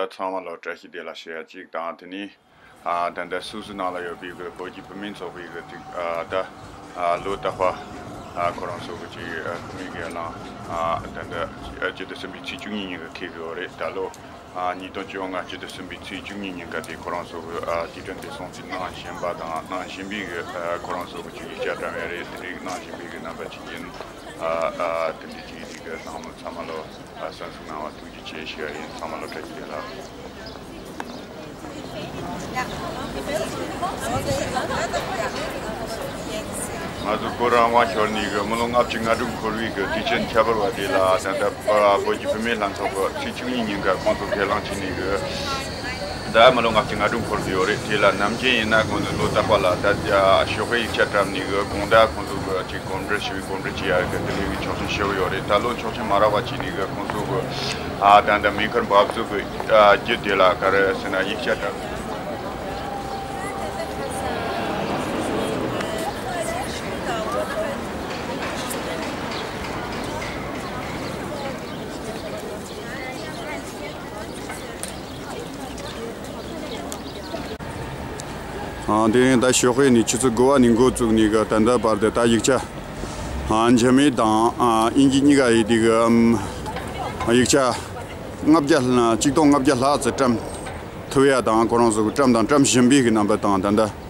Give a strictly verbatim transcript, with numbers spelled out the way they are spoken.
ཚང་མ་ལ་བཀྲ་ཤིས་བདེ་ལེགས་ཞུ་ཡ་གཅིག་དང་། དེ་ནས་ཨ་ད་ལྟ་སུད་སི་ནང་ལ་ཡོད་པའི་གི་བོད་ཀྱི་བུད་མེད་ཚོགས་པའི་གི་དུས་ཨ་ད་ཨ་ལོ་རྟག་པ་ཨ་ཁོ་རང་ཚོ་གི་ཅིག་ཨ་ཁོ་མོས་གི་ལང་ཨ་ད་ལྟ་ཨ་སྤྱི་ཟླ་གསུམ་པའི་ཚེས་བཅུ་གཉིས་ཉིན་གི་འཁེལ་གི་ཡོད་རེད། ད་ལོ་ཨ་ཉིས་སྟོང་བཅོ་ལྔ་སྤྱི་ཟླ་གསུམ་པའི་ཚེས་བཅུ་གཉིས་ཉིན་ག་དེ་ཁོ་རང་ཚོ་གི་ཨ་དུས་དྲན་དེ་སྲུང་བརྩི་གནང་བཞིན་པ་དང་གནང་བཞིན་པའི་གི་ཨ་ཁོ་རང་ཚོ་གི་ཅིག་ཡིག་ཆ་བཀྲམ་ཡ་རེད། དེ་རིགས་གནང་བཞིན་པའི་གི་རྣམ་པ་ཅིག་ཡིན། ཨ་ཨ་དེ་འདྲ་ཅིག་ཡིན་དུས་གི་ཚང་མ་ཚང་མ་ལོ། ཨ་གསན་གཟིགས་གནང་བ་ཐུགས་རྗེ་ཆེ་ཞུ་ཡ་ཡིན། ཚང་མ་ལ་བཀྲ་ཤིས་བདེ་ལེགས། ང་ཚོ་བོད་རང་དབང་ཤོར་ནས་གི་མི་ལོ་ལྔ་བཅུ་ང་དྲུག་འཁོར་བའི་གི་དུས་ཆེན་ཁྱད་པར་བ་དེ་ལ་ད་ལྟ་བོད་ཀྱི་བུད་མེད་ལྷན་ཚོགས་ཀྱི་ཚེས་བཅུ་གཉིས་ཉིན་ཀ་ཁོང་ཚོ་ཁས་བླངས་བྱས་ནས་གི་ད་མི་ལོ་ལྔ་བཅུ་ང་དྲུག་འཁོར་གི་ཡོད་རེད། དེ་ལ་ནམ་རྒྱུན་ཡིན་ན་ཁོང་ཚོ་ལོ་རྟག་པ་ལ་ད་ཞོགས་ཀའི་ཡིག་ཆ་བཀྲམ་ནས་གི་དགོང་དག་ཁོང་ཚོ་གི་ཅིག་གོམ་བགྲོད་ཞུ་བའི་གོམ་བགྲོད་བྱེད་ཡ་གི་དེ་འདྲའི་གི་ཆོག་མཆན་ཞུ་གི་ཡོད་རེད། ད་ལོ་ཆོག་མཆན་མ་རག་པ་བྱས་ནས་གི་ཁོང་ཚོ་གི་ཨ་ད་ད་མེ་འཁོར་འབབ་ཚུགས་གི་ཨ་རྒྱུ་དེ་ལ་ག་རེ་ཟེར་ན་ཡིག་ཆ་བཀྲམ། ཨ་དེ་རིང་ད་ཞོགས་ཀས་ནས་ཆུ་ཚོད་དགུ་པ་ནས་འགོ་བཙུགས་ནས་གི་ད་ལྟ་བར་དུ་ད་ཡིག་ཆ་ཨ་འཇར་མན་དང་ཨ་དབྱིན་ཇི་གཉིས་ཀ་ཡི་དེ་གི་ཨམ་ཡིག་ཆ་ལྔ་བརྒྱ་ལ་ཆིག་སྟོང་ལྔ་བརྒྱ་ལྷག་ཙམ་བཀྲམ་ཐུབ་ཡ་དང་ཁོ་རང་ཚོ་གི་བཀྲམ་དང་བཀྲམ་བཞིན་པའི་གི་རྣམ་པ་དང་ད་ལྟ།